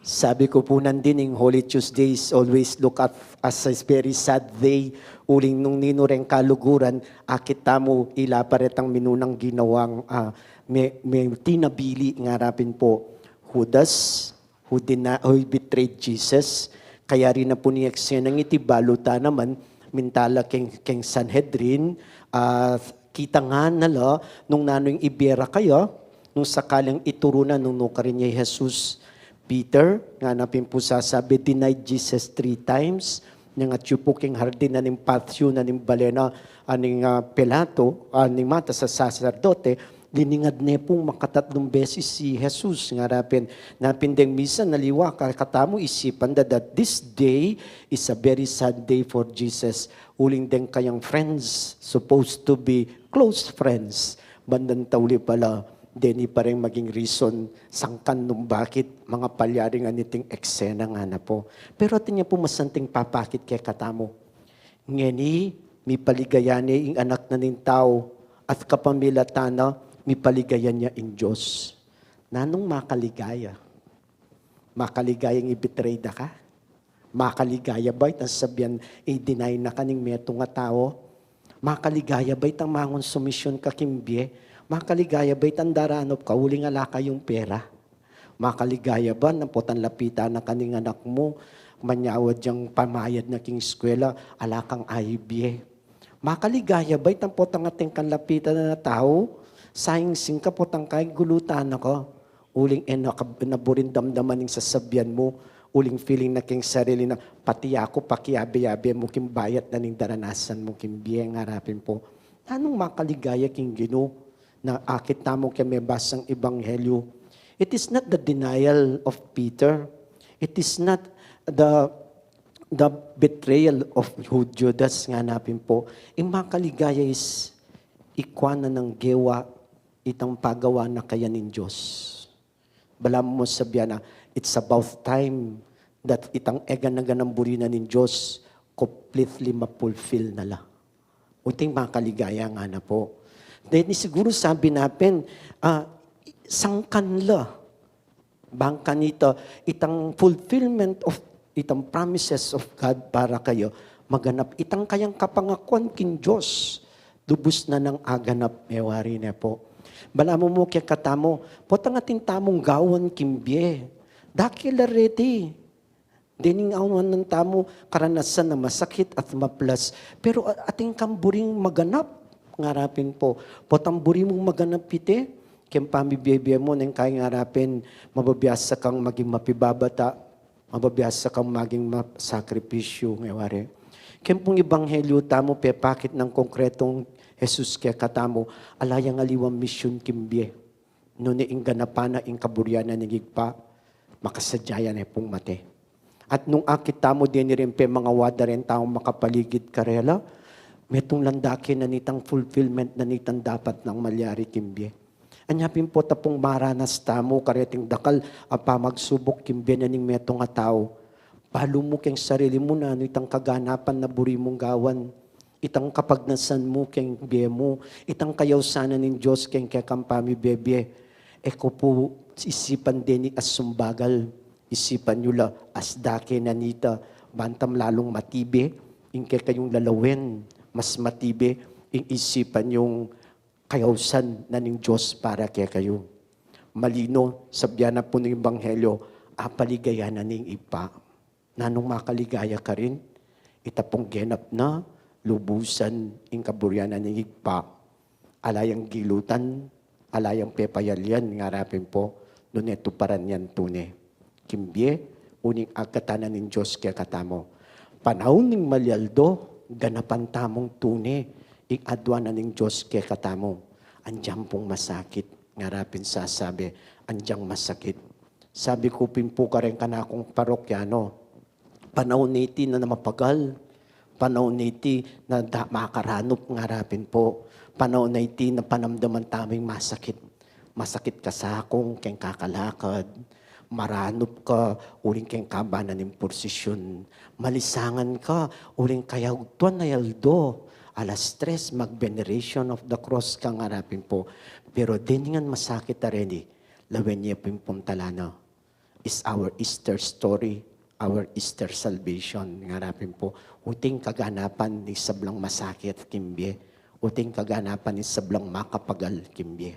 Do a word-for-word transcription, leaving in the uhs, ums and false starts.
Sabi ku pu nandin, ing Holy Tuesday is always look at as a very sad day. Uling nung ninu reng kaluguran, akit tamu ila pa retang minunang ginawang, ah, me, me, tinabili ngarapin pu. Judas, who deni-, who betrayed Jesus. Kaya rin na pu ning eksenang iti, balu ta naman, minta la keng, keng Sanhedrin, ah, kita ngana la, nung nanu ing ibie ra kaya, nung sakaling ituru na nung nukarin ya i Jesus. Peter, ngana pin pu sasabi, denied Jesus three times. Nung atyu pu keng hardin na ning patio na ning bale na, ah, ning, ah, Pilato, ah, ning matas a saserdote, liningad ne pung makatatlung beses i Jesus, ngarapin. Napin deng misa, aliwa kekatamu, isipan da that this day is a very sad day for Jesus. Uling deng kayang friends, supposed to be close friends, bandang tauli pala, deni pa reng maging reason sangkan nung bakit mangapalyari ngan iting eksena, ngana pu. Pero atin ya pu masanting papakit kekatamu. Ngeni, mipaligaya ne ing Anak na ning Tau, at kapamilatan na, mipaligaya ne ing Dios. Nanung makaligaya? Makaligaya ing ibetray da ka? Makaligaya ba itang sabian, i-deny na ka ning metung a tau? Makaligaya ba itang mangonsumisyon ka king bie? Makaligaya ba itang daranup ka uling ala kayung pera? Makaligaya ba nang potang lapitan na ka ning anak mu, manyawad yang pamayad na king eskwela, ala kang aibie? Makaligaya ba itang potang atin kang lapitan a tau, saing sing ka potang kay gulutan na ka, uling e na ka, e na buring damdaman ing sasabian mu, uling feeling na king sarili na, pati aku, pakiabe-abe mu king bayat na ning daranasan mu king bie, ngarapin pu. Nanung makaligaya king Ginu? Na akit tamu keng mebasang ebanghelyu. It is not the denial of Peter. It is not the, the betrayal of Ju-, Judas, ngana pin pu. Ing makaligaya is ikua na nang gewa itang pagawa na kaya ning Dios. Balamu mu sabian na, it's about time that itang eganaganang buri na ning Dios completely ma-fulfill na la. Uting makaligaya, ngana pu. Deni siguru sabi na pin, ah, sangkan la. Bang kanita, itang fulfillment of, itang promises of God para kaya, maganap. Itang kayang kapangakuan king Dios, lubus na nang aganap, e wari ne pu. Balamu mu kekatamu, potang atin tamung gawan king bie, dakal la reti. Dening awan tamu karanasan a masakit at maplas, pero a-, atin kang buring maganap, ngarapin pu. Potang buri mung maganap iti, keng pamibie-bie mu, neng kaya ngarapin, mabiasa kang maging mapibabata, mabiasa kang maging masakripisyu, e wari. Keng pung ebanghelyu tamu, pepakit nang konkretong Jesus kekatamu, ala yang aliwang misyun king bie. Nune ing ganapan na ing kaburian na ning Ibpa, makasadya ya ne pung mate. At nung akit tamu deni ring pemangawada reng taung makapaligid karela, metung lang dake na nitang fulfillment na nitang dapat nang malyari king bie. Anya pin pu ta pung maranas tamu kareting dakal a pamagsubuk king bie na ning metung a tau. Balu mu keng sarili mu nanu itang kaganapan na buri mung gawan. Itang kapagnasan mu keng bie mu, itang kayausan na ning Dios keng kekang pamibie-bie. E ko pu isipan deni as sumbagal, isipan yu la as dake na nita, ban tang lalung matibe ing kekayung lalawen, mas matibe ing isipan yung kayausan na ning Dios para kekayu. Malino, sabian na pu ning ebanghelyo, apaligayan na ning Ibpa. Nanung makaligaya karin? Ita pung genap na, lubusan ing kaburian na ning Ibpa. Ala yang gilutan, ala yang pepayalian, ngarapin pu, nune tuparan yang tune. King bie, uling agkatan na ning Dios kekatamu. Panaun ning malialdo, ganapan tamung tune ing aduan na ning Dios kekatamu. Andiang pung masakit, ngarapin sasabi, andiang masakit. Sabi ku pin pu kareng kanakung parokyano, panaun na iti na mapagal, panaun na iti na da-, makaranup, ngarapin pu. Panaun na iti na panamdaman tamu ing masakit. Masakit ka sakung keng kakalakad, maranup ka uling keng kaba na ning porsisyun, malisangan ka uling kayautuan a aldo, alas tres mag-veneration of the cross ka, ngarapin pu. Pero dening masakit a reni, lawen ye pin pung tala na. is our Easter story, our Easter salvation. Ngara pin pu, uting kaganapan ning sablang masakit king bie, uting kaganapan ning sablang makapagal king bie.